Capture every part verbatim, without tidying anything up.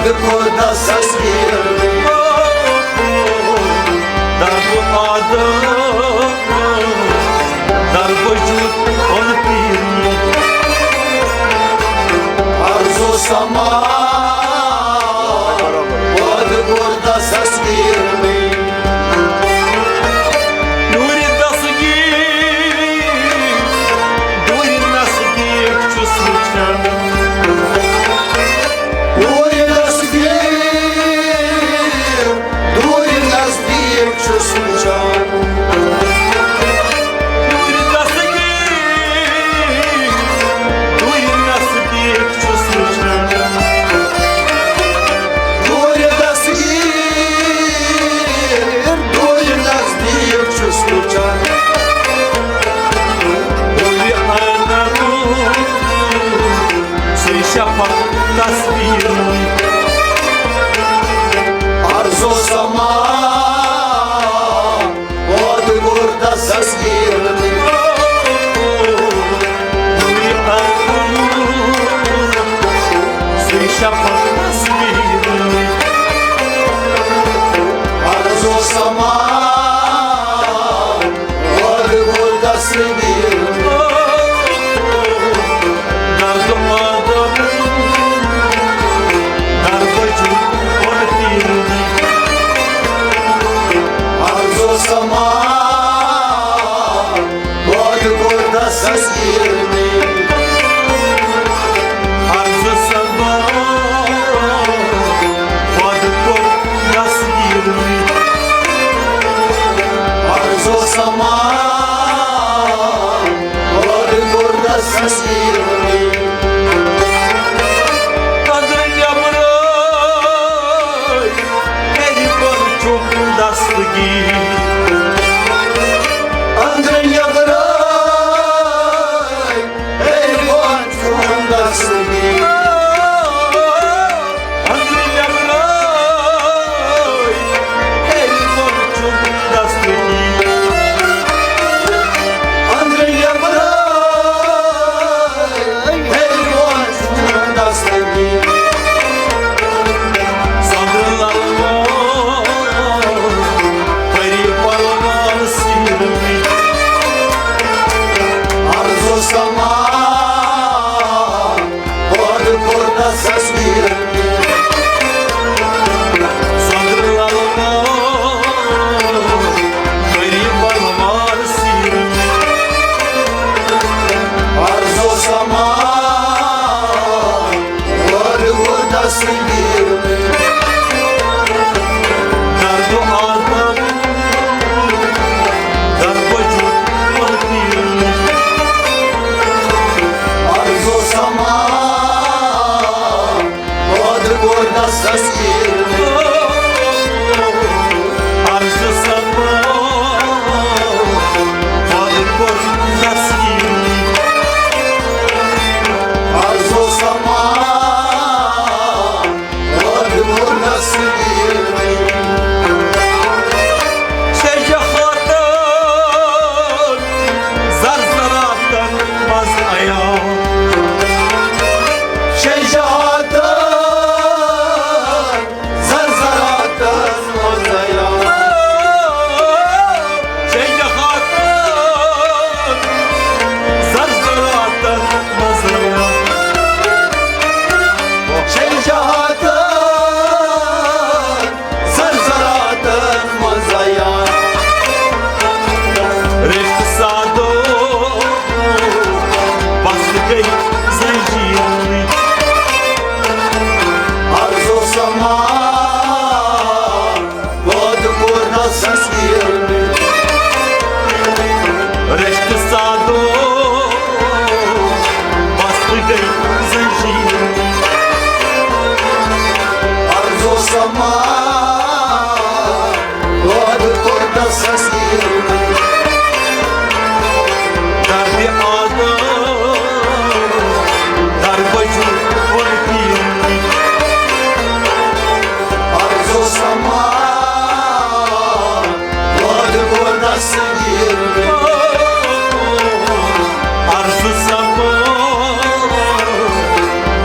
خۄدا تصویر۔ درد آدم، درد وجود اون پیرنی۔ عرض و سما، وعد خۄدا تصویر۔ نور دستگیر، نور نزدیک چھُس وٕچھان۔ نور دستگیر، نور نزدیک چھُس وٕچھان۔ نور دستگیر، نور نزدیک چھُس وٕچھان۔ نور دستگیر، نور نزدیک چھُس وٕچھان۔ نور آدم، سُے شفق تصویر۔ عرض و سما، وعد خۄدا تصویر۔ سُے شفق تصویر۔ عرض و سما، وعد خۄدا تصویر۔ درد آدم، درد وجود اون پیرنی۔ عرض و سما، وعد خۄدا تصویر۔ عرض سما، وعد خۄدا تصویر۔ عرض و سما، وعد خۄدا تصویر۔ اندر نیبرے ہیٚرِ بۄن چھُم دستگیر۔ اندر نیبرے ہیٚرِ بۄن چھُم دستگیر۔ اندر نیبرے ہیٚرِ بۄن چھُم دستگیر۔ اندر نیبرے ہیٚرِ بۄن چھُم دستگیر۔ سۄنٛدرٕ للہٕ پری پلوان سیٖرمٕتۍ۔ عرض و سما، وعد خۄدا تصویر۔ سۄنٛدرٕ للہٕ پری پلوان سیٖرمٕتۍ۔ عرض و سما، وعد خۄدا تصویر۔ درد آدم، درد وجود اون پیرنی۔ عرض و سما، وعد خۄدا تصویر۔ عرض سما، وعد خۄدا تصویر۔ عرض و سما، وعد خۄدا تصویر۔ شیجہ خاتون زرزراتن منٛز عیاں۔ شیجہ خاتون زرزراتن منٛز عیاں۔ شیجہ خاتون زرزراتن منٛز عیاں۔ شیجہ خاتون زرزراتن منٛز عیاں۔ رشتہٕ سادو بس گٔے زنجیٖرٕے۔ عرض و سما، وعد خۄدا تصویر۔ رشتہٕ سادو بس گٔے زنجیٖرٕے۔ عرض و سما، وعد خۄدا تصویر۔ درد آدم، درد وجود اون پیرنی۔ عرض و سما، وعد خۄدا تصویر۔ عرض سما،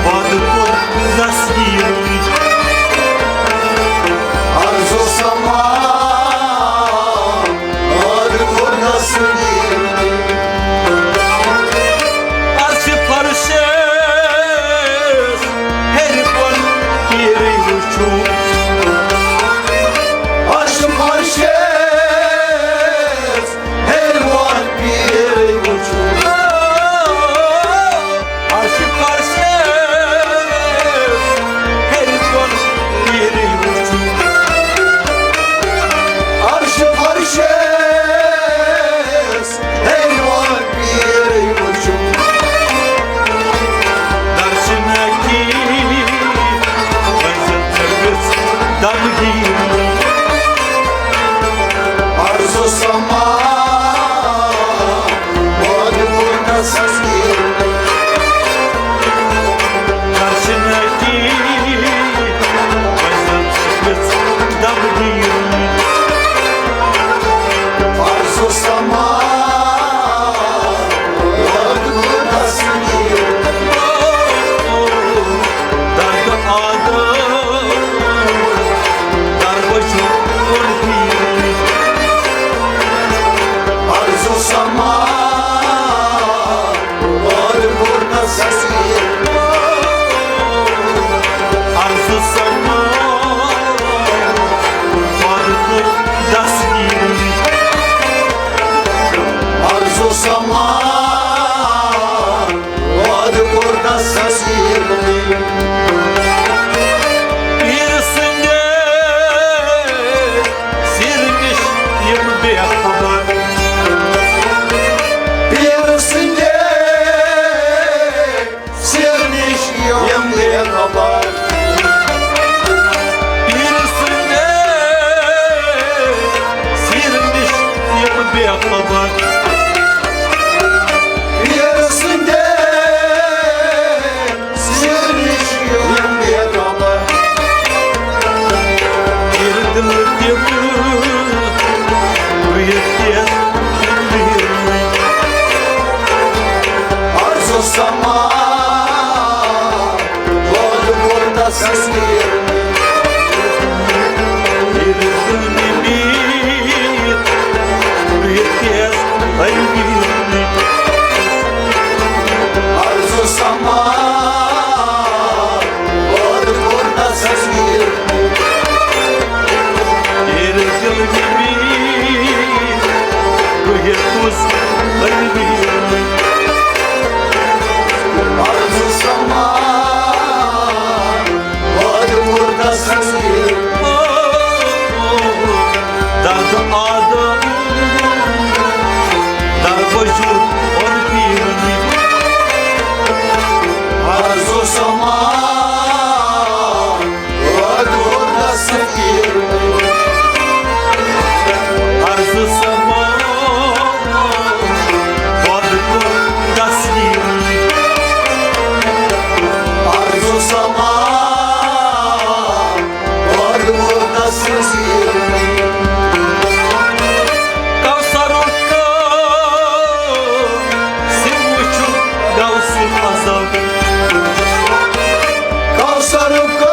وعد خۄدا تصویر۔ تصویر۔ عرض و سما، باد برد تصویر۔ عرض و سما، باد برد تصویر۔ درد آدم، درد وجود اون پیرنی۔ عرض و سما، واد برد تصویر۔ عرض و سما، واد برد تصویر۔ عرض و سما، واد برد تصویر۔ کوثرُک سِو وٕچھُن غوث اعظم۔ کوثرُک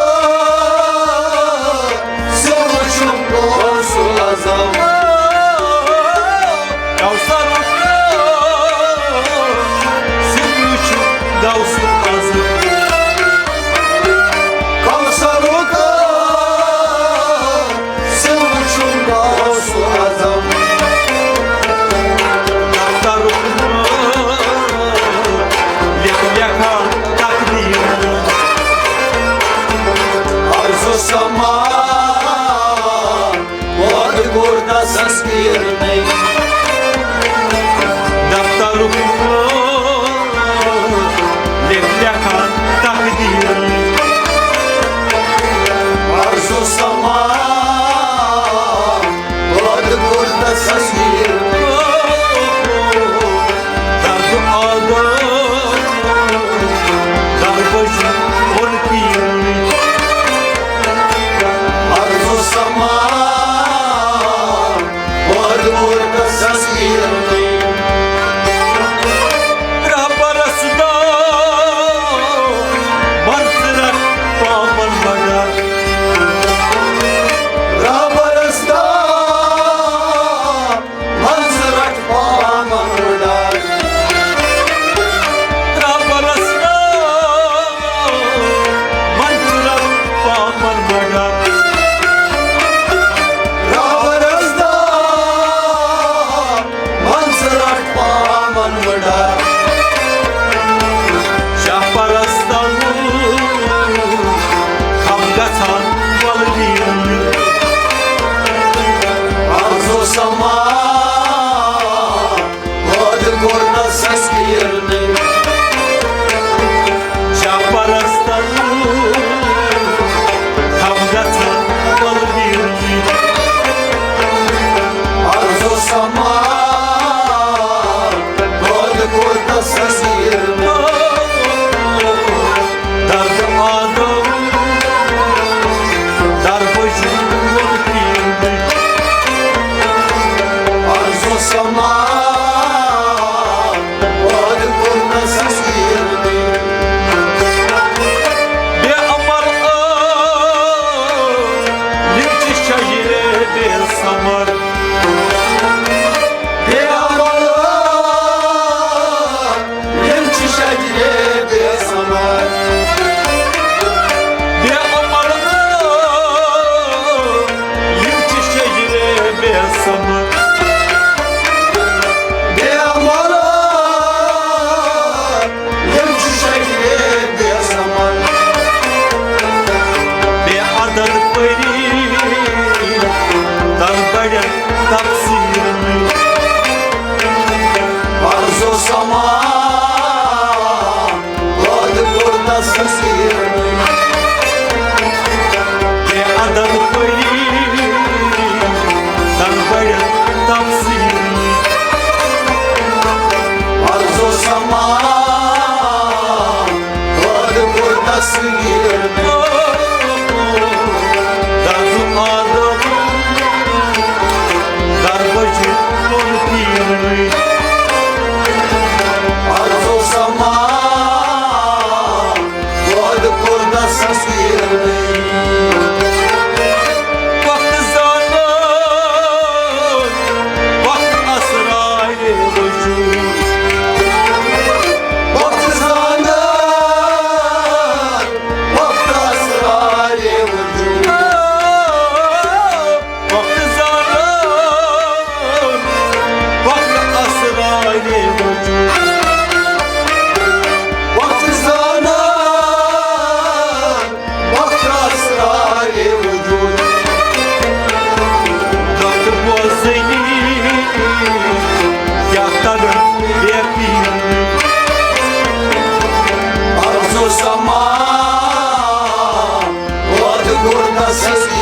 سِو وٕچھُن غوث اعظم۔ کوثرُک سِو وٕچھُن غوث اعظم۔ کوثرُک سِو وٕچھُن غوث اعظم۔ دفترُک لیکھ لیکھان تقدیر۔ عرض و سما، واد برد تصویر۔ دفترُک لیکھ لیکھان تقدیر۔ عرض و سما، باد برد تصویر۔ درد آدم، درد وجود اون پیرنی۔ عرض و سما، باد برد تصویر۔ This is